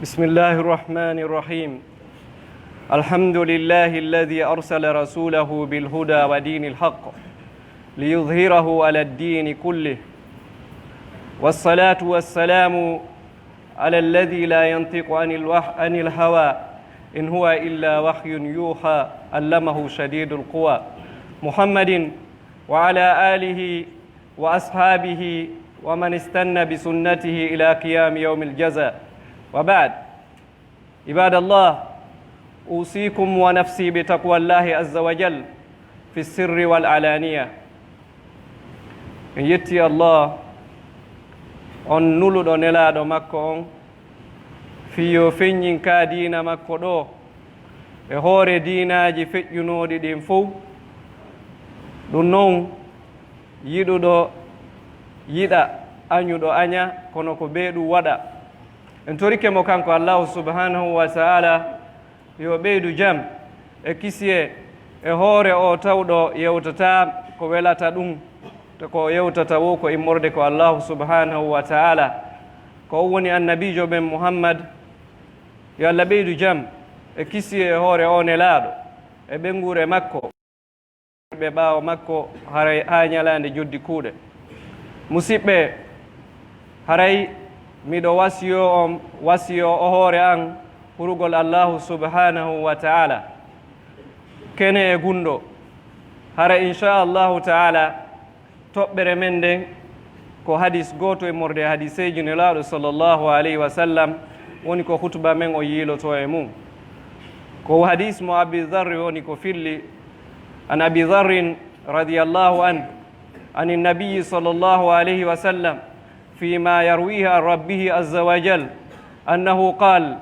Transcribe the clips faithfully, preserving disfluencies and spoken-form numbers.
بسم الله الرحمن الرحيم. الحمد لله الذي أرسل رسوله بالهدى ودين الحق ليظهره على الدين كله. والصلاة والسلام على الذي لا ينطق عن الوح-، عن الهوى، إن هو إلا وحي يوحى، علمه شديد القوى، محمد وعلى آله وأصحابه ومن استن بسنته إلى قيام يوم الجزاء. وبعد، عباد الله، أوصيكم ونفسي بتقوى الله عز وجل في السر والعلانية. En yetti Allah, on nuluɗo nelaaɗo makko on, fii yo feññin ka diina makko ɗo, e hoore diinaaji feƴƴunooɗi ɗin fow. Ɗum non, yiɗuɗo yiɗa, añuɗo aña, kono ko bee ɗum waɗa. En torike mo kanko Allahu subhanahu wa ta'ala, yo ɓeydu jam e kisiyee e hoore o tawɗo yewtataa ko welata ɗum, te ko o yewtata wo ko immorde ko Allahu subhanahu wa ta'ala. Ko o woni annabiijo men Muhammad, yo Allah ɓeydu jam e kisiyee e hoore o nelaaɗo, e ɓeynguure makko, ɓe ɓaawo makko, haray haa ñalaande joddi kuuɗe. Musiɓɓe, haray miɗo wasiyoo on wasiyoo o hoore an hurugol Allahu subhanahu wa ta'ala, kene e gunndoo. Hara, insha Allahu ta'ala, toɓɓere men nden ko hadis gooto e morde hadiseeji Nelaaɗo sallallahu alayhi wa sallam, woni ko hutuba men o yiiloto e mum. Ko hadis mo Abi Dharr woni ko filli, an Abi Dharrin radiyallahu anhu, an Nabiyyi sallallahu alayhi wa sallam, فيما يرويه عن ربه عز وجل أنه قال: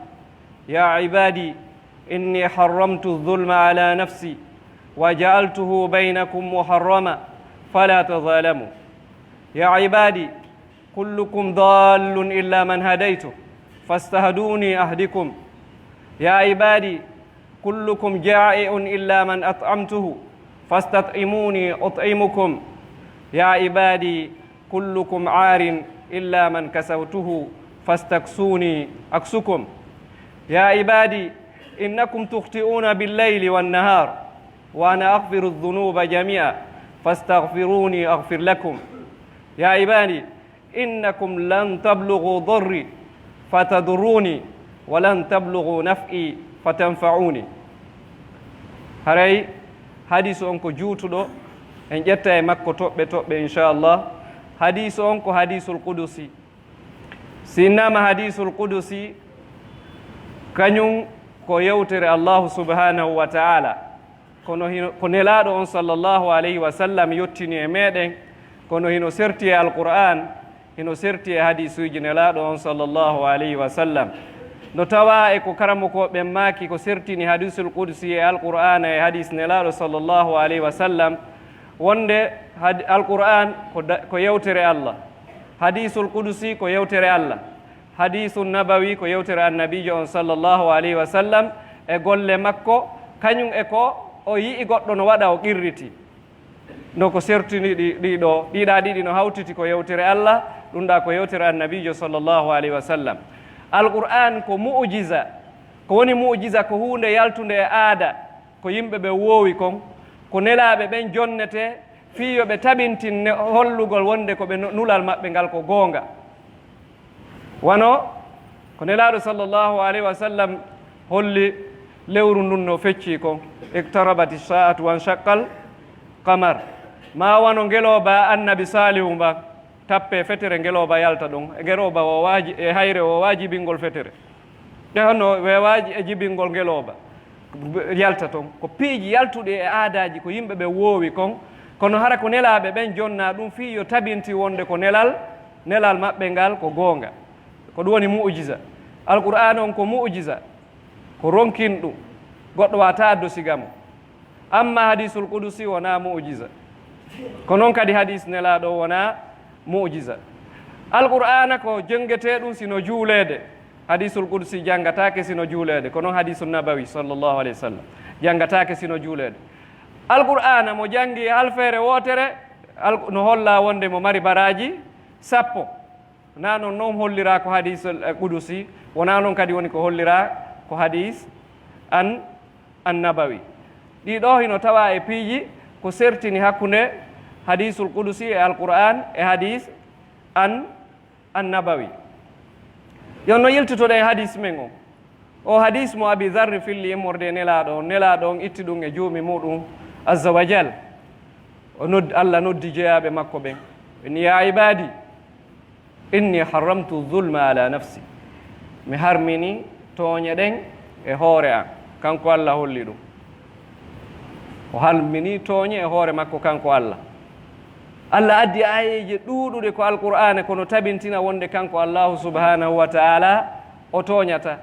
يا عبادي إني حرمت الظلم على نفسي وجعلته بينكم محرما فلا تظالموا. يا عبادي كلكم ضال إلا من هديته فاستهدوني أهدكم. يا عبادي كلكم جائع إلا من أطعمته فاستطعموني أطعمكم. يا عبادي كلكم عار إلا من كسوته فاستكسوني أكسكم. يا عبادي إنكم تخطئون بالليل والنهار وأنا أغفر الذنوب جميعا فاستغفروني أغفر لكم. يا عبادي إنكم لن تبلغوا ضري فتضروني ولن تبلغوا نفعي فتنفعوني. Haray hadiisu on ko juutuɗo, en ƴetta e makko toɓɓe toɓɓe, inchallah. Hadiisu on ko hadiisul qudusi. Si innama hadiisul qudusi, kañum ko yewtere Allahu subhanahu wa ta'ala. Kono hino, ko Nelaaɗo on sallallahu alayhi wa sallam yottini e meɗen, kono hino serti e Alqur'an, hino serti e hadiisuuji Nelaaɗo on sallallahu alayhi wa sallam. No tawa e ko karamokooɓe maaki ko sertini hadiisul qudsi e Alqur'aana e hadiis Nelaaɗo sallallahu alayhi wa sallam, wonde had-, Alqur'an ko da-, ko yewtere Allah, hadiisul qudsi ko yewtere Allah, hadiisu nabawi ko yewtere Annabiijo on sallallahu alayhi wa sallam e golle makko, kañum e ko o yi'i goɗɗo no waɗa, o qirriti. No ko sertini ɗi, ɗi ɗo, ɗiɗa ɗiɗi no hawtiti ko yewtere Allah, ɗum ɗa ko yewtere Annabiijo sallallahu alayhi wa sallam. Alqur'an ko mu'jiza. Ko woni mu'jiza? Ko huunde yaltunde e aada, ko yimɓe ɓe woowi kon, ko nelaaɓe ɓen jonnete fii yo ɓe tabintin ne-, hollugol wonde ko ɓe nu-, nulal maɓɓe ngal ko goonga. Wano ko Nelaaɗo sallallahu alayhi wa sallam holli lewru ndun no fecci kon, "Iqtarabati sa'atu wan shaqqal qamar." Ma wano ngelooba Annabi Saalihu mba, tappe fetere ngelooba yalta ɗon. E ngelooba o waaji-, e hayre o waajibingol fetere. Ɗe honno we waaji e jibingol ngelooba yalta ton? Ko piiji yaltuɗi e aadaaji ko yimɓe ɓe woowi kon, kono hara ko nelaaɓe ɓen jonnaa ɗum fii yo tabinti wonde ko nelal, nelal maɓɓe ngal ko goonga. Ko ɗum woni mu'jiza. Alqur'aana on ko mu'jiza, ko ronkinɗum, goɗɗo waawataa addo siga mo. Amma hadiisul qudusi wonaa mu'jiza. Ko non kadi hadiis Nelaaɗo wonaa mu'jiza. Alqur'aana ko janngetee ɗum sino juuleede. Hadiisul qudusi janngataake sino juuleede. Ko non hadiisu nabawi sallallahu alayhi wa sallam janngataake sino juuleede. Alqur'aana mo janngi halfeere wootere, al-, no holla wonde mo mari baraaji sappo. Na non non holliraa ko hadis, eh, qudusi, wonaa non kadi woni ko holliraa ko hadis an, annabawi. Ɗii ɗoo hino tawaa e piiji ko sertini hakkunde hadisul qudusi e Alqur'aan e hadis an, annabawi. Yo no yiltitoɗen hadis men on. O hadis mo Abi Zarri filli immorde e Nelaaɗo on. Nelaaɗo on itti ɗum e juumi muɗum, azza wa jal. O nodd-, Allah noddi jeyaaɓe makko ɓen. Ni, "Ya ibaadi, inni harramtu zulma ala nafsi." Mi harmini tooñe ɗen e hoore an. Kanko Allah holli ɗum. O harmini tooñe e hoore makko kanko Allah. Allah addi aayeeje ɗuuɗuɗe ko Alqur'aana, kono tabintina wonde kanko Allahu subhanahu wa ta'ala o tooñata.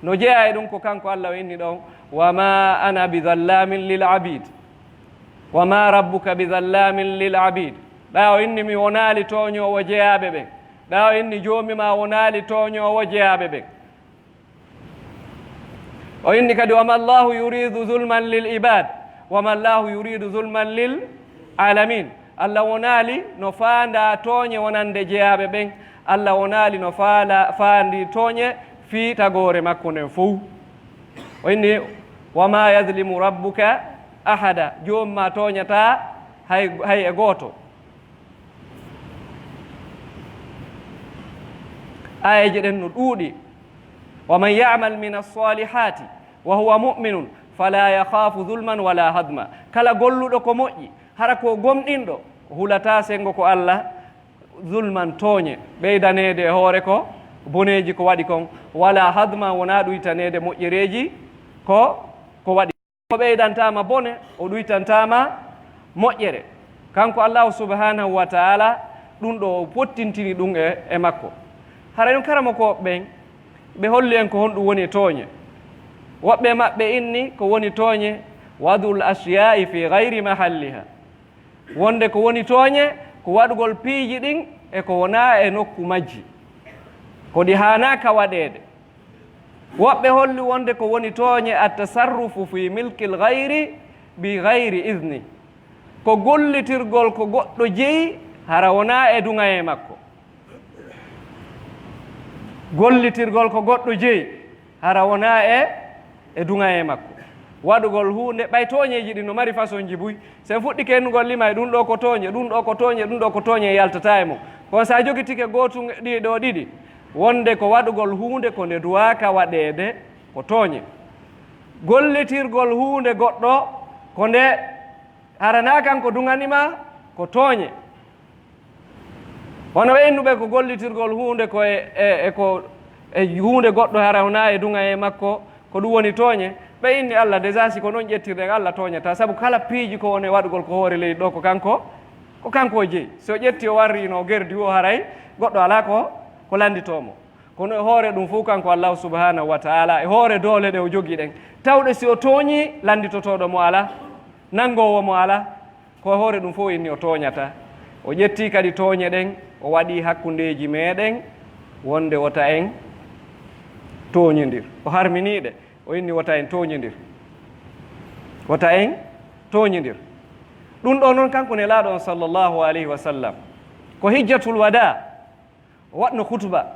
No jeyaa e ɗum ko kanko Allah o inni ɗon, "Wa ma ana bi zallamin lil abid." "Wa ma rabbuka bi zallamin lil abid." Ɗa o inni mi wonaali tooñoowo jeyaaɓe ɓen. Ɗa o inni joomi ma wonaali tooñoowo jeyaaɓe ɓen. O inni kadi, "Wa ma Allahu yuridu zulman lil ibad, wa ma Allahu yuridu zulman lil alamin." Allah wonaali no faanda tooñe wonande jeyaaɓe ɓen. Allah wonaali no faala-, faandi tooñe fii tagoore makko nden fow. O inni, "Wa ma yazlimu rabbuka ahada." Joom ma tooñataa hay, hay e gooto. Aayeeje ɗen no ɗuuɗi. "Wa man ya'mal min as-salihati wa huwa mu'minun fala yakhafu zulman wala hadma." Kala golluɗo ko moƴƴi, hara ko gomɗinɗo, o hulataa senngo ko Allah, zulman tooñe, ɓeydaneede e hoore ko boneeji ko waɗi kon, wala hadma wonaa ɗuytaneede moƴƴereeji ko, ko waɗi. O ɓeydantaama bone, o ɗuytantaama moƴƴere. Kanko Allahu subhanahu wa ta'ala, ɗum ɗo o fottintini ɗum e, e makko. Hara ɗum karamokooɓe ɓen, ɓe holli en ko honɗum woni tooñe. Woɓɓe maɓɓe inni ko woni tooñe, wadul ashyaa'i fi ghayri mahalliha. Wonde ko woni tooñe, ko waɗugol piiji ɗin e ko wonaa e nokku majji. Ko ɗi haanaaka waɗeede. Woɓɓe holli wonde ko woni tooñe, at-tasarrufu fi milkil ghayri bi ghayri idni. Ko gollitirgol ko goɗɗo jeyi, hara wonaa e duŋayee makko. Gollitirgol ko goɗɗo jeyi, hara wonaa e, e duŋayee makko. Waɗugol huunde, ɓay tooñeeji ɗin no mari façonji buy. Si en fuɗɗike ennugol lima e ɗum ɗoo ko tooñe, ɗum ɗoo ko tooñe, ɗum ɗoo ko tooñe, yaltataa e mum. Kono si a jogitike gootu ɗi ɗoo ɗiɗi, wonde ko waɗugol huunde ko nde duwaaka waɗeede ko tooñe. Gollitirgol huunde goɗɗo ko nde hara naa kanko duŋani ma ko tooñe. Wano ɓe innuɓe ko gollitirgol huunde ko e, e, e ko e huunde goɗɗo hara wonaa e duŋayee makko, ko ɗum woni tooñe. Ɓe inni Allah, déjà si ko non ƴettirɗen, Allah tooñataa, sabu kala piiji ko woni waɗugol ko hoore leydi ɗoo ko kanko, ko kanko o jeyi. Si o ƴetti o warri no gerdi o, haray goɗɗo alaa ko, ko lannditoo mo. Kono e hoore ɗum fof kanko Allahu subhanahu wa ta'ala, e hoore doole ɗe o jogii ɗen, tawɗe si o tooñii, lannditotooɗo mo alaa, nanngoowo mo alaa. Ko hoore ɗum fof inni o tooñataa. O ƴettii kadi tooñe ɗen, o waɗii hakkundeeji meɗen wonde wota en tooñondir. O harminii ɗe, o inni wota en tooñondir. Wota en tooñondir. Ɗum ɗoo noon kanko Nelaaɗo on sallallahu alayhi wa sallam, ko hijjatul wadaa. O waɗno khutuba.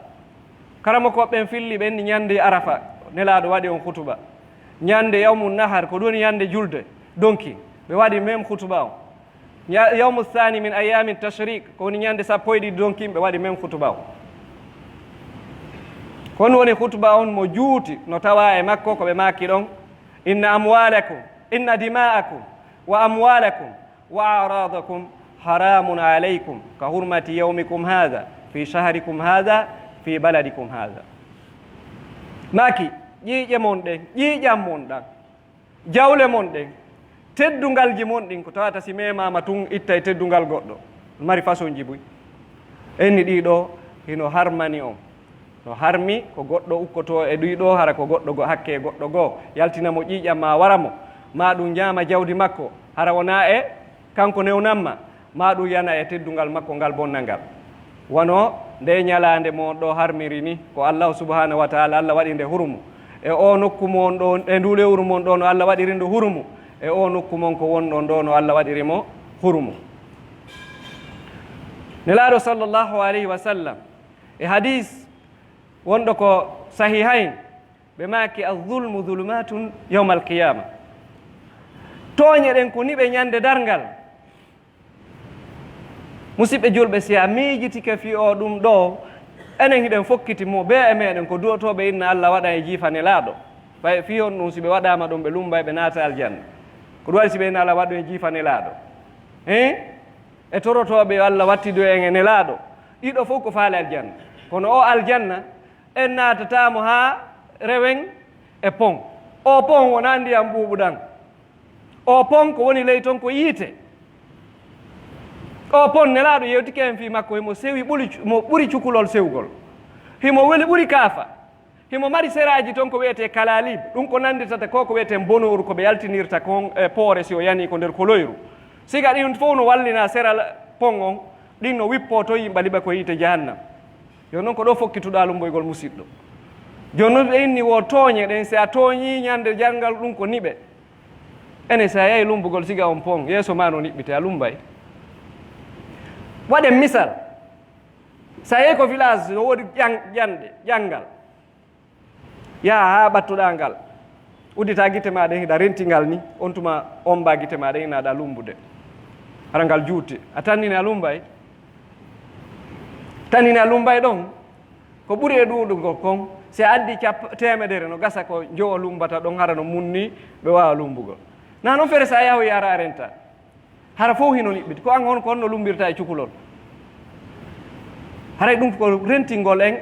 Karamokooɓe ɓen filli ɓe inni ñande Arafa, Nelaaɗo waɗi on khutuba. Ñande yawmu nahar, ko ɗum woni ñande julde donki, ɓe waɗi même khutuba on. Ña-, yawmu thani min ayyami tashriq, ko woni ñande sappo e ɗiɗi donki, ɓe waɗi même khutuba on. Ko ɗum woni khutuba on mo juuti, no tawa e makko ko ɓe maaki ɗon, "Inna amwalakum, inna dima'akum wa amwalakum wa a'radakum haramun alaykum ka hurmati yawmikum hadha fi shahrikum hadha fi baladikum hadha." Maaki, ƴiiƴe mon ɗen, ƴiiƴam mon ɗan, jawle mon ɗen, teddungalji mon ɗin, ko tawata si memaama tun ittay teddungal goɗɗo, mari façonji buy. Enni ɗii ɗoo hino harmani on. No harmi ko goɗɗo ukkotoo e ɗii ɗoo, hara ko goɗɗo go-, hakke goɗɗo goo, yaltina mo ƴiiƴam maa wara mo, maa ɗum ñaama jawdi makko, hara wonaa e kanko newnamma, maa ɗum yana e teddungal makko ngal bonnal ngal. Wano nde ñalaande mo on ɗoo harmiri ni, ko Allahu subhanahu wa ta'ala, Allah waɗi nde hurumu. E o nokku mo on ɗoo, e ndu lewru mo on ɗoo no Allah waɗiri ndu hurumu. E o nokku mon ko wonɗon ɗoo no Allah waɗiri mo hurumu. Nelaaɗo sallallahu alayhi wa sallam, E hadis wonɗo ko sahihayn, ɓe maaki, "Al-zulmu zulumatun yawmal qiyama." Tooñe ɗen ko niɓe ñande darngal. Musidɓe julɓe, si a miijitike fii oo ɗum ɗoo, enen hiɗen fokkiti mo bee e meɗen ko du'otooɓe inna Alla waɗa e jiifa Nelaaɗo. Fay fii on ɗum, si ɓe waɗaama ɗum, ɓe lummbay, ɓe naata aljanna. Ko ɗum waɗi si ɓe inna Alla waɗu e jiifa Nelaaɗo. Hein? E torotooɓe yo Alla wattidu en e Nelaaɗo. Ɗiɗo fof ko faale aljanna. Kono oo aljanna, en naatataamo haa rewen e pon. Oo pon wonaa ndiyam ɓuuɓuɗam. Oo pon ko woni ley ton ko yiite. Oo pon Nelaaɗo yewtike en fii makko, himo sewi ɓuri cu-, mo ɓuri cukalel sewgol. Himo weli ɓuri kaafa. Himo mari seraaji ton ko wi'etee kalaalib. Ɗum ko nannditata ko ko wi'etee bonooru ko ɓe yaltinirta kon e poore si o yanii ko nder koloyru. Siga ɗin fof no wallina sera la-, pon on, ɗin no wippoo to yimɓe liɓa ko yiite jahannam. Jooni non ko ɗoo fokkituɗaa lummboygol, musiɗɗo. Jooni non ɓe inni wo tooñe ɗen, si a tooñii ñande darngal ɗum ko niɓe. Ene si a yahi lummbugol siga on pon, yeeso maa no niɓɓitee, a lummbay. Waɗen misal. Si a yahi ko village, no woodi ƴan-, ƴanɗe, ƴanngal. Yaha haa ɓattoɗaa ngal. Udditaa gite maa ɗen, hiɗa renti ngal ni, on tuma ommbaa gite maa ɗen, ina aɗa lummbude. Hara ngal juuti. A tannini a lummbay? Tannini a lummbay ɗon. Ko ɓuri e ɗuuɗugol kon, si a addi cap-, teemedere, no gasa ko njowo lummbata ɗon, hara no munni, ɓe waawa lummbugol. Naa non feere si a yahoyi hara a renta. Hara fof hino niɓɓiti. Ko an on, ko honno lummbirta e cukalel? Haray ɗum ko rentingol en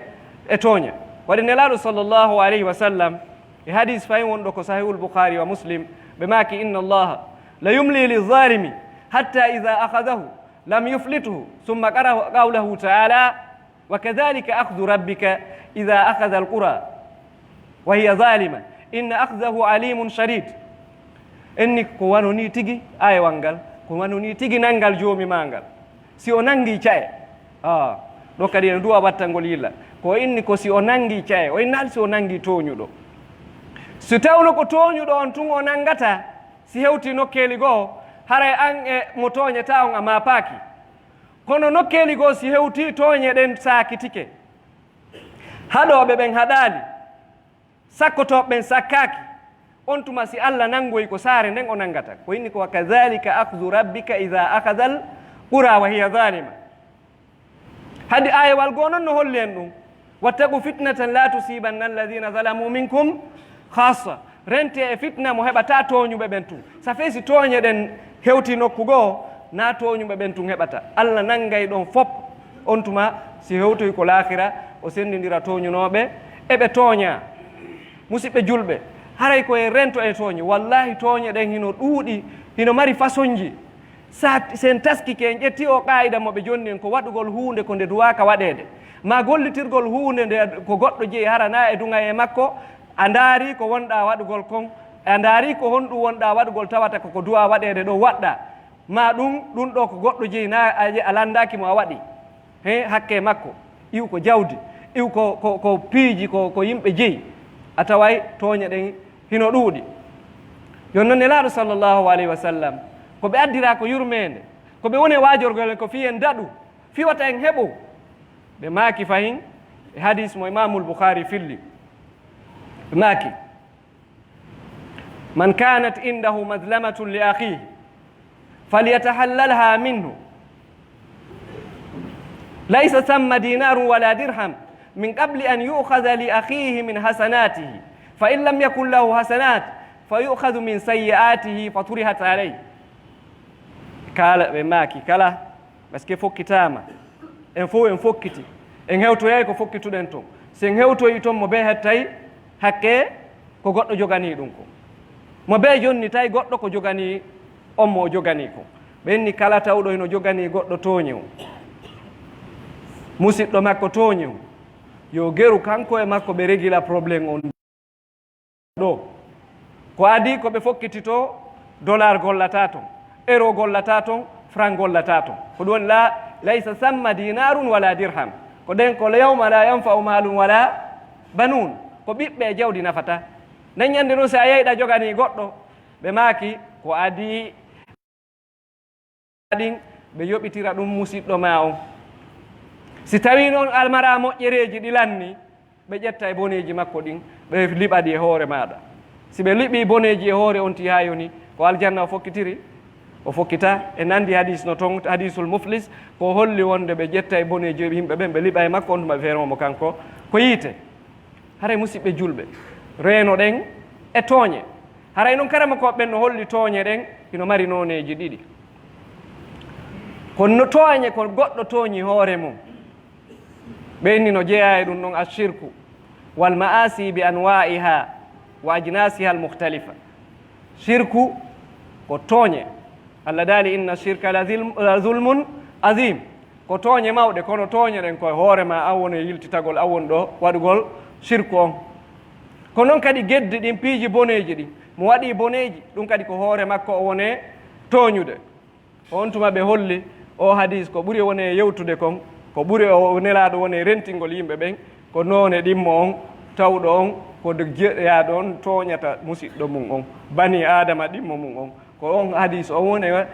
e tooñe. Waɗi Nelaaɗo sallallahu alayhi wa sallam e hadis fayin wonɗo ko Sahihul Bukhari wa Muslim, ɓe maaki, "Inna Allaha la yumli li zalimi hatta idha akhadhahu lam yuflithu." Thumma qara'a qawlahu ta'ala, "Wa kadhalika akhdhu rabbika idha akhadha al-qura wa hiya zalima, inna akhdahu alimun shadid." Enni ko wano ni tigi, aayewal ngal, ko wano ni tigi nanngal Joomi maa ngal. Si o nanngi ca'e, a, ɗo kadi ene du'a wattangol yilla. Ko inni ko si o nanngi ca'e, o innaali si o nanngi tooñuɗo. Si tawno ko tooñuɗo on tun o nanngata, si hewti nokkeeli goo, haray an e mo tooñataa on a maapaaki. Kono nokkeeli goo si hewti tooñe ɗen saakitike, haɗooɓe ɓen haɗaali, sakkotooɓe ɓen sakkaaki, on tuma si Alla nanngoyi ko saare nden o nanngata. Ko inni ko, "Wa kadhalika akhdhu rabbika idha akhadha al-qura wa hiya zalima." Hadi aayewal goo non no holli en ɗum. "Wattaqu fitnatan la tusibanna alladhina zalamu minkum khassa." Rentee e fitna mo heɓataa tooñuɓe ɓen tun. Sa fii si tooñe ɗen hewti nokku goo, naa tooñuɓe ɓen tun heɓata. Alla nanngay ɗon fop. On tuma, si hewtoyi ko laakhira, o senndindira tooñunooɓe e ɓe tooñaa. Musiɓɓe julɓe, haray ko e rento e tooñe. Wallaahi, tooñe ɗen hino ɗuuɗi, hino mari fasonji. Sa, si en taskike, en ƴetti oo qaayida mo ɓe jonni en, ko waɗugol huunde ko nde duwaaka waɗeede, maa gollitirgol huunde nde ko goɗɗo jeyi, hara naa e duŋayee makko, a ndaari ko wonɗaa waɗugol kon, a ndaari ko honɗum wonɗaa waɗugol tawata ko ko duwaa waɗeede ɗoo waɗɗaa, maa ɗum, ɗum ɗoo ko goɗɗo jeyi, naa a, a lanndaaki mo a waɗi. He, hakkee makko, iw ko jawdi, iw ko, ko, ko piiji, ko, ko yimɓe jeyi, a taway tooñe ɗen hino ɗuuɗi. Jooni non Nelaaɗo sallallahu alayhi wa sallam, ko ɓe addiraa ko yurmeende, ko ɓe woni e waajorgol en ko fii en daɗu, fii wata en heɓu. Ɓe maaki fahin e hadis mo Imaamul Bukhari filli. Ɓe maaki, "Man kanat indahu mazlamatun li akhihi falyatahallalha minhu. Laysa thamma dinarun wala dirham min qabli an yu'khadha li akhihi min hasanatihi. Fa in lam yakun lahu hasanat, fa yu'khadhu min sayyi'atihi fa turihat alayh." Kala, ɓe maaki, kala, parce que fokkitaama. En fof en fokkiti. En hewtoyay ko fokkituɗen ton. Si en hewtoyi ton, mo bee hettay hakke ko goɗɗo joganii ɗum ko. Mo bee jonnitay goɗɗo ko joganii on mo o joganii ko. Ɓe inni kala tawɗo hino joganii goɗɗo tooñe o, musiɗɗo makko tooñe o, yo geru kanko e makko ɓe regila problème on. Ɗo ko adii ko ɓe fokkititoo, dollar gollataa ton, euro gollataa ton, franc gollataa ton. Ko ɗum woni la, laysa samma dinarun wala dirham. Ko ɗen ko yawma la yanfa'u malun wala banun. Ko ɓiɓɓe e jawdi nafata. Nden ñande ɗum si a yehi ɗa joganii goɗɗo, ɓe maaki ko adii ɗin, ɓe yoɓitira ɗum musiɗɗo maa on. Si tawii noon a maraa moƴƴereeji ɗi lanni, ɓe ƴetta e boneeji makko ɗin, ɓe liɓa ɗi e hoore maaɗa. Si ɓe liɓii boneeji e hoore on tigi haa yoni, ko aljanna o fokkitiri? O fokkitaa. E nanndi hadiis no ton, hadiisul muflis, ko holli wonde ɓe ƴetta e boneeji yimɓe ɓen, ɓe liɓa e makko, on tuma ɓe feere mo kanko ko yiite. Haray musiɓɓe julɓe, reenoɗen e tooñe. Haray non karamakooɓe ɓen no holli tooñe ɗen hino mari nooneeji ɗiɗi. Ko no tooñe ko goɗɗo tooñi hoore mum. Ɓe inni no jeyaa e ɗum ɗon ashirku wal ma'asi bi anwa'iha wa ajnasiha al mukhtalifa. Shirku ko tooñe. Allah daali, "Inna shirka la zilm-, la zulmun azim." Ko tooñe mawɗe, kono tooñe ɗen ko e hoore ma, an woni e yiltitagol, an woni ɗo waɗugol shirku on. Ko non kadi geddi ɗin, piiji boneeji ɗin. Mo waɗi boneeji, ɗum kadi ko hoore makko o woni e tooñude. On tuma ɓe holli o hadiis ko ɓuri woni e yewtude kon, ko ɓuri o Nelaaɗo woni e rentingol yimɓe ɓen, ko noone ɗimmo on, tawɗo on ko de-, jeyaaɗo on tooñata musiɗɗo mum on, bani Aadama ɗimmo mum on. Ko on hadiis on woni e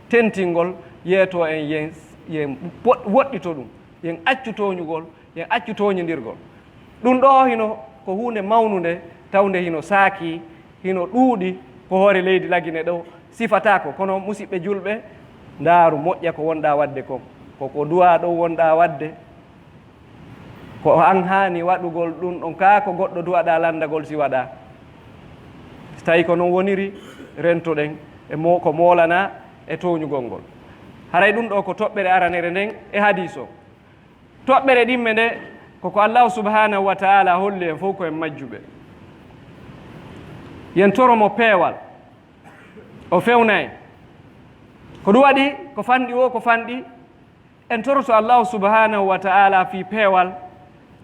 tentingol, yeeto en yen, yen po-, woɗɗito ɗum, yen accu tooñugol, yen accu tooñindirgol. Ɗum ɗoo hino ko huunde mawnunde, tawnde hino saakii, hino ɗuuɗi ko hoore leydi Lagine ɗoo, sifataako. Kono musiɓɓe julɓe, ndaaru moƴƴa ko wonɗaa waɗde kon. Ko ko duwaa ɗoo wonɗaa waɗde, ko an haani waɗugol ɗum ɗon, kaa ko goɗɗo duwaɗaa lanndagol si waɗaa. Si tawii ko non woniri, rentoɗen e mo-, ko moolanaa e tooñugol ngol. Haray ɗum ɗoo ko toɓɓere aranere nden e hadiis o. Toɓɓere ɗimme nde, ko ko Allaahu subhaanahu wa ta'aalaa holli en fof ko en majjuɓe. Yen toro mo peewal, o fewna en. Ko ɗum waɗi, ko fanɗi o, ko fanɗi, en toroto Allaahu subhaanahu wa ta'aalaa fii peewal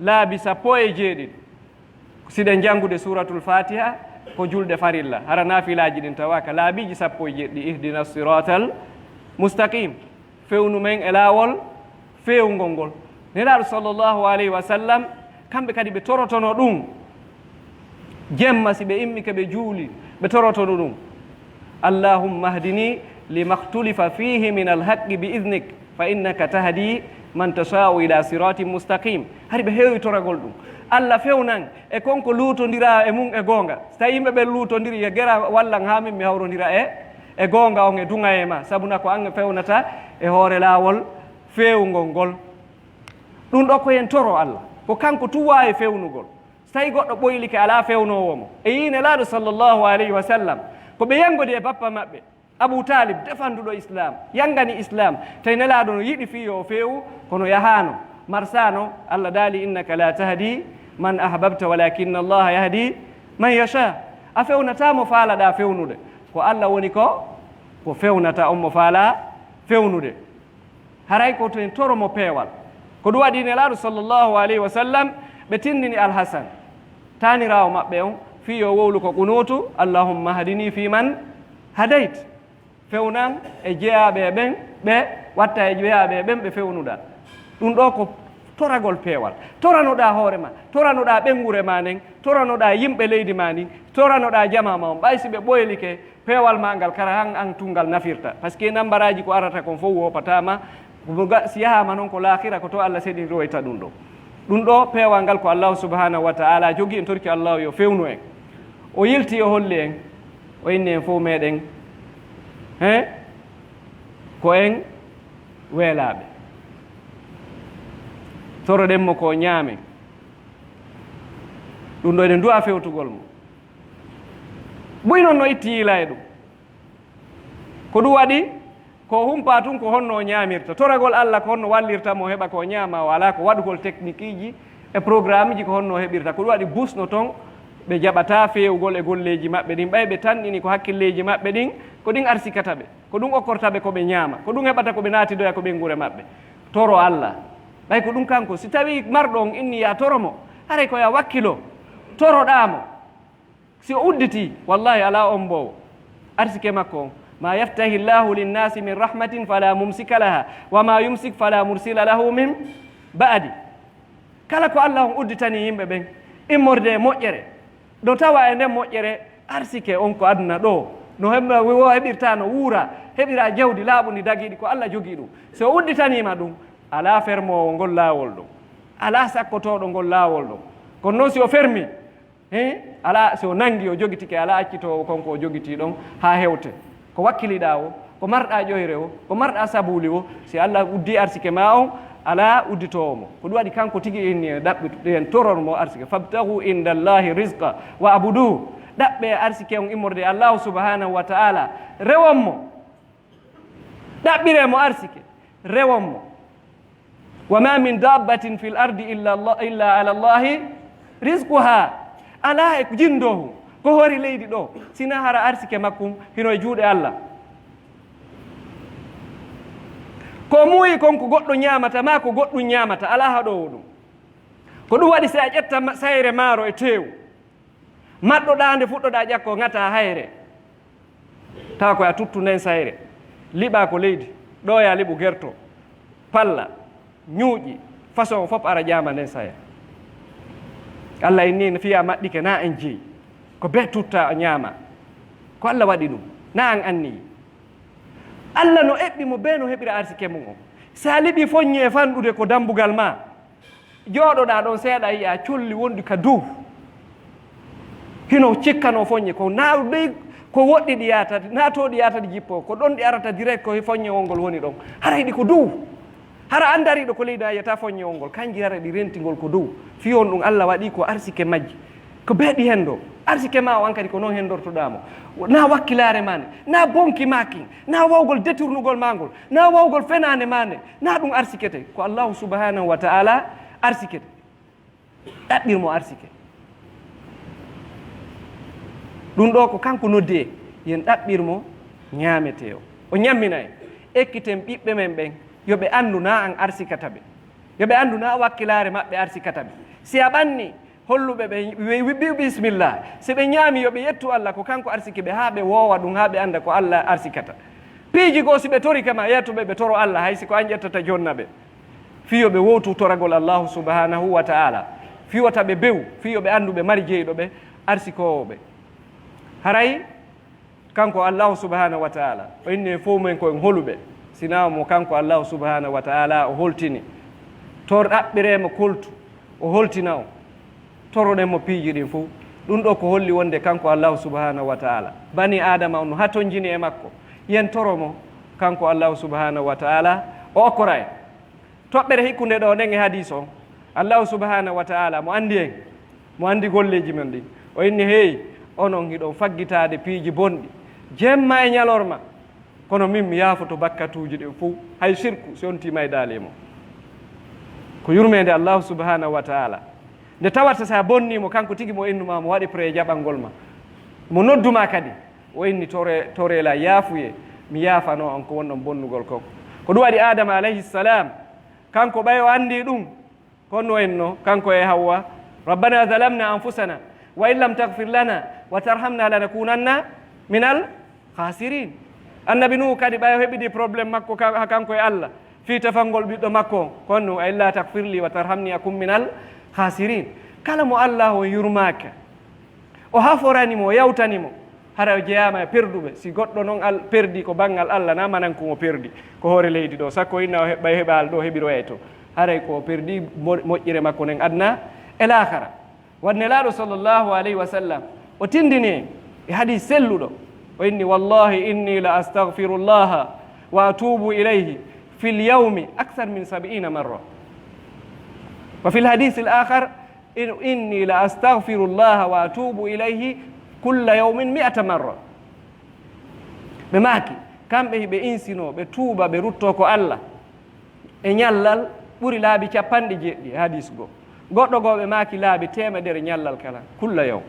laabi sappo e jeeɗiɗi. Siɗen janngude Suuratul Faatiha, ko julde farilla, hara naafilaaji ɗin tawaaka laabiiji sappo e jeeɗiɗi, ihdina siraatal mustaqim. Fewnu men e laawol feewngol ngol. Nelaaɗo sallallahu alayhi wa sallam, kamɓe kadi ɓe torotono ɗum. Jemma si ɓe immike ɓe juuli, ɓe torotono ɗum. "Allahumma hdini lima khtulifa fihi min alhaqqi bi idnik, fa innaka tahdi man tasha'u ila siratin mustaqim." Hari ɓe heewi toragol ɗum. "Allah fewnan e kon ko luutondiraa e mum e goonga." So tawii yimɓe ɓen luutondiri, yo gera wallan haa min mi hawrondira e, e goonga on e duŋayee ma, sabuna ko an fewnata e hoore laawol feewngol ngol. Ɗum ɗoo ko en toro Allah, ko kanko tun waawi fewnugol. So tawii goɗɗo ɓoylike, alaa fewnoowo mo. E yii Nelaaɗo sallallahu alayhi wa sallam, ko ɓe yanngodi e bappa maɓɓe, Abu Taalib, defanduɗo Islaam, yanngani Islaam, tawi Nelaaɗo no yiɗi fii yo o feewu, kono yahaano, marsaano. Allah daali, "Innaka la tahdi man ahbabta, walakinna Allaha yahdi man yasha." A fewnataa mo faalaɗaa fewnude. Ko Allah woni ko, ko fewnata on mo faalaa fewnude. Haray ko to en toro mo peewal. Ko ɗum waɗi Nelaaɗo sallallahu alayhi wa sallam, ɓe tinndini Alhasan, taaniraawo maɓɓe on, fii yo wowlu ko qunuutu, "Allahumma hdini fii man hadayt." Fewnan e jeyaaɓe e ɓen, ɓe watta e jeyaaɓe e ɓen ɓe fewnuɗaa. Ɗum ɗoo ko toragol peewal. Toranoɗaa hoore ma, toranoɗaa ɓeynguure ma nden, toranoɗaa yimɓe leydi ma ndin, toranoɗaa jamaa ma on. Ɓay si ɓe ɓoylike, peewal maa ngal, kara han an tun ngal nafirta. Parce que nambaraaji ko arata kon fof woopataama. Ko ga-, si yahaama noon ko laakira, ko to Allah seɗindiroyta ɗum ɗoo. Ɗum ɗoo peewal ngal ko Allahu subhanahu wa ta'ala jogii, en torki Allahu yo fewnu en. O yilti o holli en, o inni en fof meɗen, he, ko en weelaaɓe. Toroɗen mo ko ñaamen. Ɗum ɗoo eɗen du'a fewtugol mo. Buy noon no itti yiila e ɗum. Ko ɗum waɗi, ko humpaa tun ko honno o ñaamirta. Toragol Allah ko honno wallirta mo heɓa ko o ñaama, o alaa ko waɗugol teknikiiji e programmeji ko honno o heɓirta. Ko ɗum waɗi busno toon, ɓe jaɓataa feewugol e golleeji maɓɓe ɗin. Ɓay ɓe tanɗini ko hakkilleeji maɓɓe ɗin, ko ɗin arsikata ɓe. Ko ɗum okkorta ɓe ko ɓe ñaama. Ko ɗum heɓata ko ɓe naatidoya ko ɓeynguure maɓɓe. Toro Allah. Ɓay ko ɗum kanko. Si tawii marɗo on inni ya toro mo, haray ko ya wakkilo. Toroɗaa mo. Si o udditii, wallahi alaa ommboowo arsike makko on. Ma yaftahi Llahu linnasi min rahmatin fala mumsika laha, wa ma yumsik fala mursila lahu min ba'di. Kala ko Allah on udditanii yimɓe ɓen, immorde e moƴƴere, ɗo tawa e nden moƴƴere, arsike on ko aduna ɗoo. No heɓ-, wo heɓirta, no wuura, heɓira jawdi laaɓundi dagiiɗi, ko Allah jogii ɗum. Si o udditanii ma ɗum, Alaa fermoowo ngol laawol ɗon. Alaa sakkotooɗo ngol laawol ɗon. Kono noon si o fermi, he, alaa, si o nanngi, o jogitike, alaa accitoowo kon ko o jogitii ɗon haa hewte. Ko wakkiliɗaa o, ko marɗaa ƴoyre o, ko marɗaa sabuuli o, si Allah uddii arsike maa on, alaa udditoowo mo. Ko ɗum waɗi kanko tigi inni en ɗaɓɓi-, en toror mo arsike. "Fabtagu inda Allahi rizqa wa abudu." Ɗaɓɓe arsike on immorde e Allahu subhanahu wa ta'ala. Rewon mo. Ɗaɓɓiree mo arsike. Rewon mo. "Wa ma min dabbatin fil ardi illa Allah, illa ala Allahi rizquha." Alaa e jinndoohu ko hoori leydi ɗo, sinaa hara arsike makkum hino e juuɗe Allah. Ko muuyi kon ko goɗɗo ñaamata, maa ko goɗɗum ñaamata, alaa haɗoowo ɗum. Ko ɗum waɗi si a ƴetta ma-, sayre maaro e teewu, maɗɗoɗaa nde fuɗɗoɗaa ƴakko, ŋataa hayre. Tawa ko a tuttu nden sayre. Liɓaa ko leydi. Ɗo ya liɓu gerto. Palla. Ñuuƴi. Façon fof ara ƴaama nden sayre. Allah inni no fiya maɗɗike na en jeyi. Ko be tutta o ñaama. Ko Allah waɗi ɗum. Na an anniyi. Allah no eɓɓi mo be no heɓira arsike mum o. Sa liɓi foññe fanɗude ko dambugal ma. Jooɗoɗaa ɗon seeɗa, yi'aa colli wonɗi ka dow. Hino cikkanoo foññe, ko naa dey ko woɗɗi ɗi yaatata, naa to ɗi yaatata jippoo, ko ɗon ɗi arata direct, ko he foññewol ngol woni ɗon. Hara hiɗi ko dow. Hara an dariiɗo ko leydi a yiyata foññewol ngol, kanji hara ɗi renti ngol ko dow. Fii on ɗum Allah waɗi ko arsike majji. Ko beeɗi hen ɗo. Arsike ma o an kadi ko noon hendortoɗaa mo. Na wakkilaare ma ne, na bonki ma kin, na wawgol detournugol ma ngol, na wawgol fenaande ma nde, na ɗum arsikete. Ko Allahu subhanahu wa ta'ala arsikete. Ɗaɓɓir mo arsike. Ɗum ɗo ko kanko noddi en, yen ɗaɓɓir mo ñaametee o. O ñammina en. Ekkiten ɓiɓɓe men ɓen, yo ɓe anndu na an arsikata ɓe. Yo ɓe anndu na wakkilaare maɓɓe arsikata ɓe. Si a ɓanni, holluɓe ɓe, ɓe, ɓe, ɓe, bisimilla. Si ɓe ñaami, yo ɓe yettu Allah, ko kanko arsiki ɓe, haa ɓe woowa ɗum, haa ɓe annda ko Allah arsikata. Piiji goo, si ɓe tori kama, yettu ɓe, ɓe toro Allah, hay si ko an ƴettata jonna ɓe. Fii yo ɓe wowtu toragol Allahu subhanahu wa ta'ala. Fii wota ɓe bew, fii yo ɓe anndu ɓe mari jeyɗo ɓe, arsikoowo ɓe. Haray, kanko Allahu subhanahu wa ta'ala, o inni en fof men ko en holuɓe, sinaa mo kanko Allahu subhanahu wa ta'ala o holtini. Tor ɗaɓɓiree mo koltu, o holtina on. Toroɗen mo piiji ɗin fof. Ɗum ɗo ko holli wonde kanko Allahu subhanahu wa ta'ala, bani Aadama on no hatonjini e makko. Yen toro mo, kanko Allahu subhanahu wa ta'ala, o okkora en. Toɓɓere hikkunde ɗo nden e hadiis on, Allahu subhanahu wa ta'ala mo anndi en, mo anndi golleeji men ɗin. O inni, hey, onon hiɗon faggitaade piiji bonɗi, jemma e ñalorma. Kono min mi yaafoto bakkatuuji ɗin fof, hay sirku, si on timaydaali e mo. Ko yurmeende Allahu subhanahu wa ta'ala. Nde tawata sa bonni mo, kanko tigi mo innu ma, mo waɗi prêt jaɓangol ma. Mo noddu ma kadi, o inni tore-, torela yaafuye, mi yaafano on ko wonɗon bonnugol kon. Ko ɗum waɗi Adama alayhi salam, kanko ɓay o anndi ɗum, kono o inno, kanko e Hawwa, "Rabbana zalamna anfusana, wa in lam taghfir lana, wa tarhamna lanakunanna minal khasirin." Annabi Nuhu kadi ɓay o heɓidi problème makko kan-, ha kanko e Allah, fii tefangol ɓiɗɗo makko on, kono "a illa taghfir li wa tarhamni akun minal khasirin." Kala mo Allah on yurmaaka, o haforani mo, o yawtani mo, hara o jeyaama e perduɓe. Si goɗɗo noon al-, perdi ko banngal Allah, na manan ko mo perdi ko hoore leydi ɗo, sakko inna o heɓa, heɓaali ɗo heɓiroyay to. Haray ko o perdi mo-, moƴƴere makko nden aduna e laakara. Wa Nelaaɗo sallallahu alayhi wa sallam, o tindini e hadiis selluɗo, o inni, "Wallahi inni la astaghfirullaha wa atubu ilayhi fil yawmi akthar min sab'ina marra." Wa fil hadiisil aakhar, "In-, inni la astaghfirullaha wa atubu ilayhi kulla yawmin mi'ata marra." Ɓe maaki, kamɓe hiɓe insinoo, ɓe tuuba, ɓe ruttoo ko Allah e ñallal ɓuri laabi capanɗe jeeɗiɗi, hadiis goo. Goɗɗo goo ɓe maaki laabi teemedere ñallal kala, kulla yawm.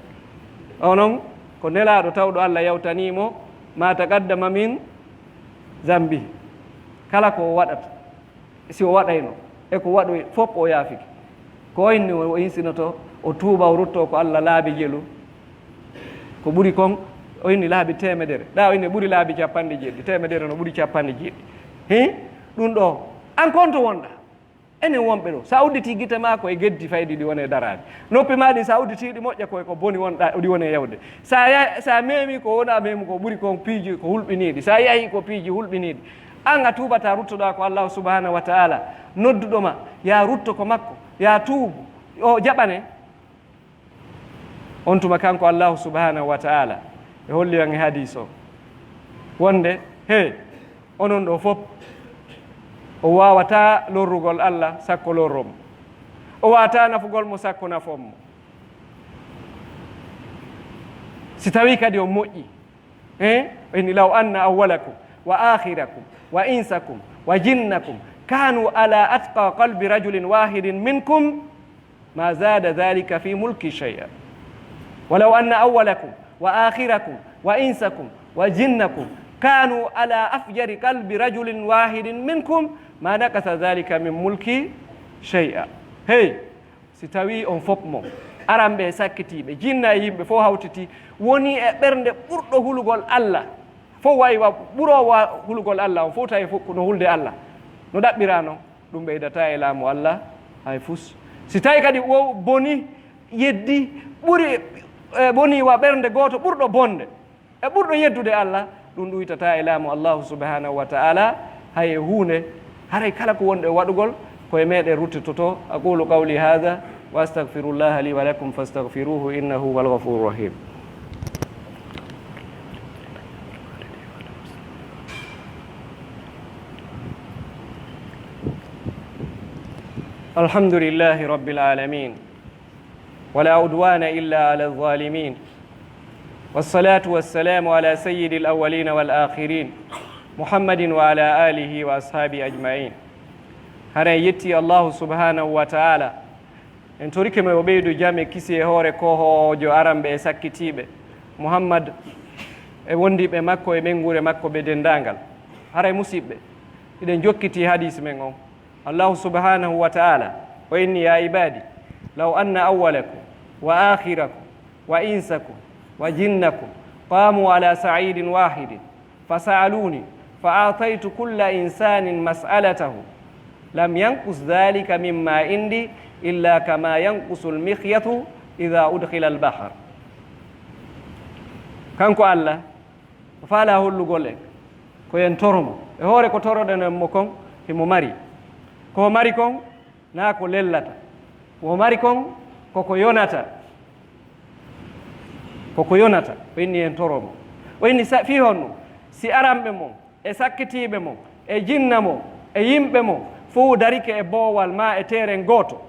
Onon ko Nelaaɗo tawɗo Allah yawtanii mo ma taqaddama min zambihi. Kala ko o waɗata, si o waɗayno, e ko waɗoyi fof o yaafike. Ko o inni o insinoto, o tuuba, o rutto ko Allah laabi jelu. Ko ɓuri kon, o inni laabi teemedere. Ɗa o inni ɓuri laabi capanɗe jeeɗiɗi, teemedere no ɓuri capanɗe jeeɗiɗi. Hi? Ɗum ɗo, an kon to wonɗa? Enen wonɓe ɗo, sa udditi gite ma ko e geddi faydi ɗi woni e daraade. Noppi ma ɗin sa udditi ɗi moƴƴa ko e ko boni wonɗa, ɗi woni e yawde. Sa ya-, sa memi ko wona memu ko ɓuri kon piiji ko hulɓiniiɗi. Sa yahi ko piiji hulɓiniiɗi. Aan a tuubataa, ruttoɗaa ko Allaahu subhaanahu wa ta'aala nodduɗo ma, yaa rutto ko makko, yaa tuubu, o jaɓane. On tuma kanko Allaahu subhaanahu wa ta'aala e holli en e hadiis o wonde, he, onon ɗo fof, o waawataa lorrugol Alla sakko lorro mo. O waawataa nafugol mo sakko nafon mo. Si tawii kadi on moƴƴi, eh, inni law anna awwalakum wa akhirakum wa insakum wa jinnakum kanu ala atqa qalbi rajulin wahidin minkum ma zada dhalika fi mulki shay'a. Walaw anna awwalakum wa akhirakum wa insakum wa jinnakum kanu ala afjari qalbi rajulin wahidin minkum ma naqasa dhalika min mulki shay'a. Hey, si tawii on fof mo, aranɓe e sakkitiiɓe, jinna e yimɓe fof hawtiti, woni e ɓernde ɓurɗo hulugol Alla, fof wayi wa ɓuroowo hulugol Alla, on fof tawi fof ko no hulde Alla, no ɗaɓɓiraa non, ɗum ɓeydataa e laamu Alla hay fus. Si tawi kadi o boni, yeddi, ɓuri, e, boni wa ɓernde gooto ɓurɗo bonde, e ɓurɗo yeddude Alla, ɗum ɗuytataa e laamu Allaahu subhaanahu wa ta'aala hay e huunde, haray kala ko wonɗo e waɗugol, ko e meeɗen ruttitoto. Aqulu qawli haadha wa astaghfirullaha li wa lakum fastaghfiruhu innahu huwal ghafuurur rahiim. Alhamdulillahi rabbil aalamiin. ولا عدوان إلا على الظالمين. والصلاة والسلام على سيد الأولين والآخرين. محمد وعلى آله وأصحابه أجمعين. Hara en yetti Allahu subhanahu wa ta'ala. En torike mo o ɓeydu jam e kisi e hoore kohoojo aranɓe e sakkitiiɓe, Muhammad e wondiɓe makko e ɓeynguure makko ɓe denndaangal. Haray musiɓɓe, hiɗen jokkiti hadis men on. Allahu subhanahu wa ta'ala o inni, "Ya ibadi, law anna awwalakum wa akhirakum wa insakum wa jinnakum qamu ala sa'idin wahidin fa sa'aluni fa a'taytu kulla insanin mas'alatahu lam yanqus dhalika mimma indi illa kama yanqusul mikhyatu idha udkhila al-bahr." Kanko Allah, o faalaa hollugol en ko en toro mo. E hoore ko toroɗen mo kon, himo mari. Ko o mari kon, naa ko lellata. Ko o mari kon, ko ko yonata. Ko ko yonata. O inni en toro mo. O inni sa-, fii honno? Si aranɓe mon, e sakkitiiɓe mon, e jinna mon, e yimɓe mon, fow darike e boowal maa e teeren gooto.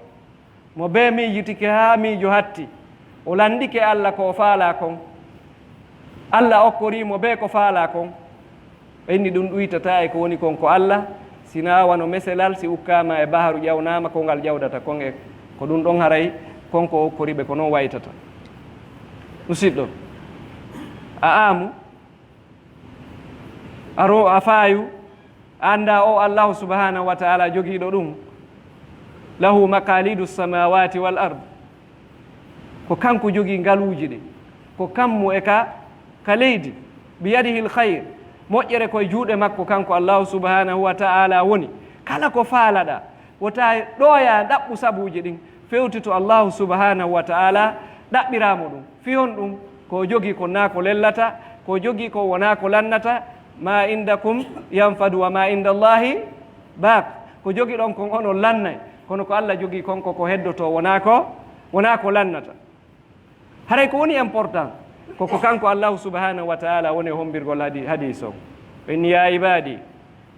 Mo bee miijitike haa miijo hatti, o lanndike Alla ko o faalaa kon. Alla okkorii mo bee ko faalaa kon. O inni ɗum ɗuytataa e ko woni kon ko Alla, sinaa wano meselal si ukkaama e baharu ƴawnaama ko ngal ƴawdata kon e ko ɗum ɗon haray kon ko okkori ɓe ko non waytata. Musiɗɗo, a aamu? A ro-, a faayu, a anndaa o Allahu subhanahu wa ta'ala jogiiɗo ɗum. Lahu maqalidu samawati wal ard. Ko kanko jogii ngaluuji ɗi. Ko kammu e ka, ka leydi. Biyadihil khayr. Moƴƴere ko e juuɗe makko kanko Allahu subhanahu wa ta'ala woni. Kala ko faalaɗaa, wota ɗoya ɗaɓɓu sabuuji ɗin. Fewti to Allahu subhanahu wa ta'ala ɗaɓɓiraa mo ɗum. Fii honɗum? Ko o jogii kon naa ko lellata, ko o jogii kon wonaa ko lannata, ma indakum yanfadu wa ma inda Allahi baq. Ko jogiɗon kon onon lannay, kono ko Alla jogii kon ko ko heddotoo wonaa ko, wonaa ko lannata. Haray ko woni important, ko ko kanko Allahu subhanahu wa ta'ala woni e hombirgol hadi-, hadis on. O inni, "Ya ibadi,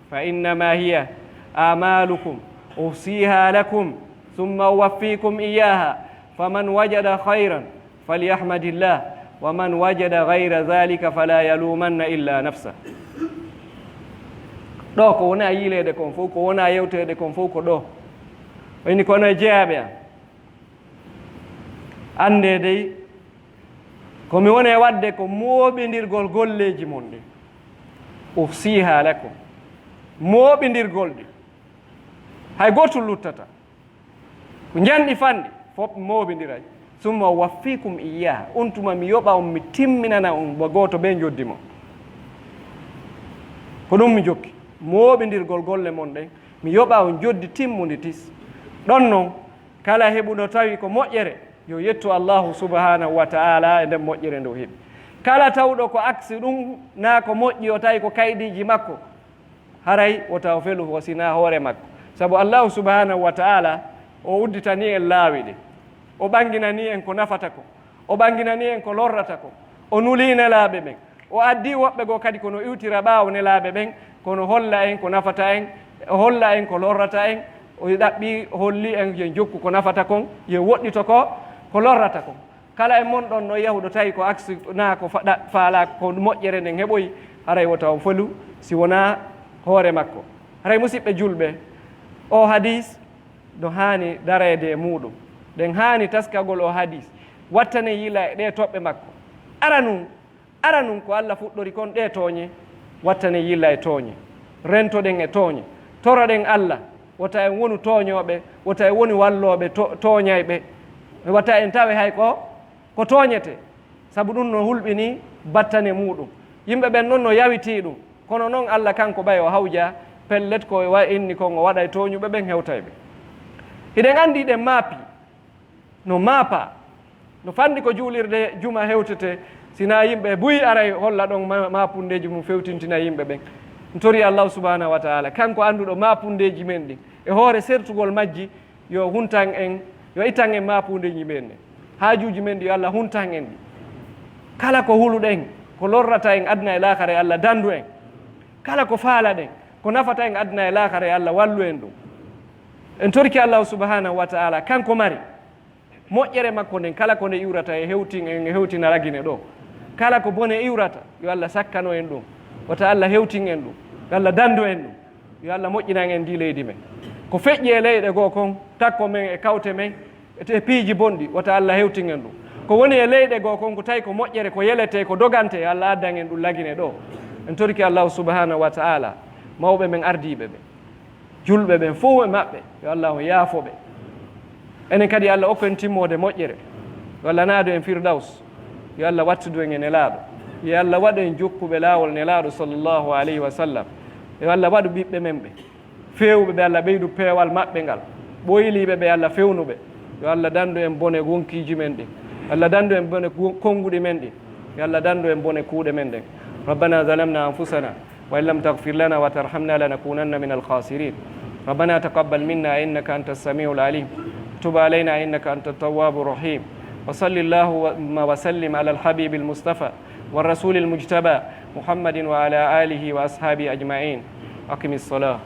fa innama hiya amalukum uhsiha lakum thumma uwaffikum iyaha, faman wajada khayran falyahmadillah, wa man wajada ghayra dhalika fala yalumanna illa nafsa." Ɗo ko wona yiileede kon fow, ko wona yewteede kon fow ko ɗo. O inni, "Kono e jeyaaɓe am, anndee dey, ko mi woni e waɗde ko mooɓindirgol golleeji mon ɗin. Uhsiha lakum." Mooɓindirgol ɗi. Hay gootum luttata. Ko njanɗi fanɗi, fof mooɓindiray. Summa uwaffikum iyyaha. On tuma mi yoɓa on, mi timminana on mo gooto bee njoddi mon. Ko ɗum mi jokki. Mooɓindirgol golle mon ɗen, mi yoɓa on njoddi timmundi tis. Ɗon non, kala heɓuɗo tawi ko moƴƴere, yo yettu Allahu subhanahu wa ta'ala e nden moƴƴere nde o heɓi. Kala tawɗo ko aksi ɗum, naa ko moƴƴi o tawi ko kaydiiji makko, Haray wota o felu o sinaa hoore makko. Sabu Allaahu subhaanahu wa ta'aala, o udditanii en laawi ɗin. O ɓanginanii en ko nafata kon. O ɓanginanii en ko lorrata kon. O nulii nelaaɓe ɓen. O addii woɓɓe goo kadi ko no iwtira ɓaawo nelaaɓe ɓen, kono holla en ko nafata en, o holla en ko lorrata en, o ɗaɓɓi, holli en yen jokku ko nafata kon, yen woɗɗito ko, ko lorrata kon. Kala e mon ɗon no yahuɗo tawi ko aksi, naa ko fa-, ɗa-, faalaa ko moƴƴere nden heɓoyi, haray wota on felu si wonaa hoore makko. Haray musiɓɓe julɓe, o hadis no haani dareede e muuɗum. Ɗen haani taskagol o hadis. Wattanen yila e ɗee toɓɓe makko. Aranun, aranun ko Alla fuɗɗori kon ɗee tooñe, wattanen yila e tooñe. Rentoɗen e tooñe. Toroɗen Alla, wota en wonu tooñooɓe, wota en woni wallooɓe to-, tooñayɓe. Wata en tawe hay ko, ko tooñete. Sabu ɗum no hulɓini battane muuɗum. Yimɓe ɓen non no yawitii ɗum. Kono non Alla kanko ɓay o hawja, pellet ko wa-, inni kon o waɗay tooñuɓe ɓen hewtay ɓe. Hiɗen anndi hiɗen maapi. No maapa. No fanndi ko juulirde juma hewtete, sinaa yimɓe buy aray holla ɗon ma-, maapundeeji mum fewtintina yimɓe ɓen. En tori Allahu subhanahu wa ta'ala, kanko annduɗo maapundeeji men ɗin, e hoore sertugol majji, yo huntan en, yo ittan en maapundeeji men ɗin. Haajuuji men ɗi, yo Alla huntan en ɗi. Kala ko huluɗen, ko lorrata en aduna e laakara, yo Alla dandu en. Kala ko faalaɗen, ko nafata en aduna e laakara, yo Alla wallu en ɗum. En torki Allahu subhanahu wa ta'ala, kanko mari moƴƴere makko nden, kala ko nde iwrata e hewtin en, e hewtina lagine ɗo. Kala ko bone iwrata, yo Alla sakkano en ɗum. Wata Alla hewtin en ɗum. Yo Alla dandu en ɗum. Yo Alla moƴƴinan en ndi leydi men. Ko feƴƴi e leyɗe goo kon, takko men e kawte men, e te piiji bonɗi, wata Alla hewtin en ɗum. Ko woni e leyɗe goo kon, ko tawi ko moƴƴere, ko yelete, ko dogante, yo Alla addan en ɗum lagine ɗo. En torki Allahu subhanahu wa ta'ala, mawɓe men ardiiɓe ɓe. Julɓe ɓen fow e maɓɓe, yo Alla on yaafo ɓe. Enen kadi, yo Alla okku en timmoode moƴƴere. Yo Alla naadu en Firdaws. Yo Alla wattudu en e Nelaaɗo. Yo Alla waɗu en jokkuɓe laawol Nelaaɗo sallallahu alayhi wa sallam. Yo Alla waɗu ɓiɓɓe men ɓe feewuɓe ɓe, Alla ɓeydu peewal maɓɓe ngal. Ɓoyliiɓe ɓe, Alla fewnu ɓe. Yo Alla dandu en bone wonkiiji men ɗin. Alla dandu en bone gu-, konnguɗi men ɗin. Yo Alla dandu en bone kuuɗe men ɗen. ربنا ظلمنا أنفسنا وإن لم تغفر لنا وترحمنا لنكونن من الخاسرين. ربنا تقبل منا إنك أنت السميع العليم. تب علينا إنك أنت التواب الرحيم. وصل اللهم وسلم على الحبيب المصطفى والرسول المجتبى محمد وعلى آله وأصحابه أجمعين. أقم الصلاة.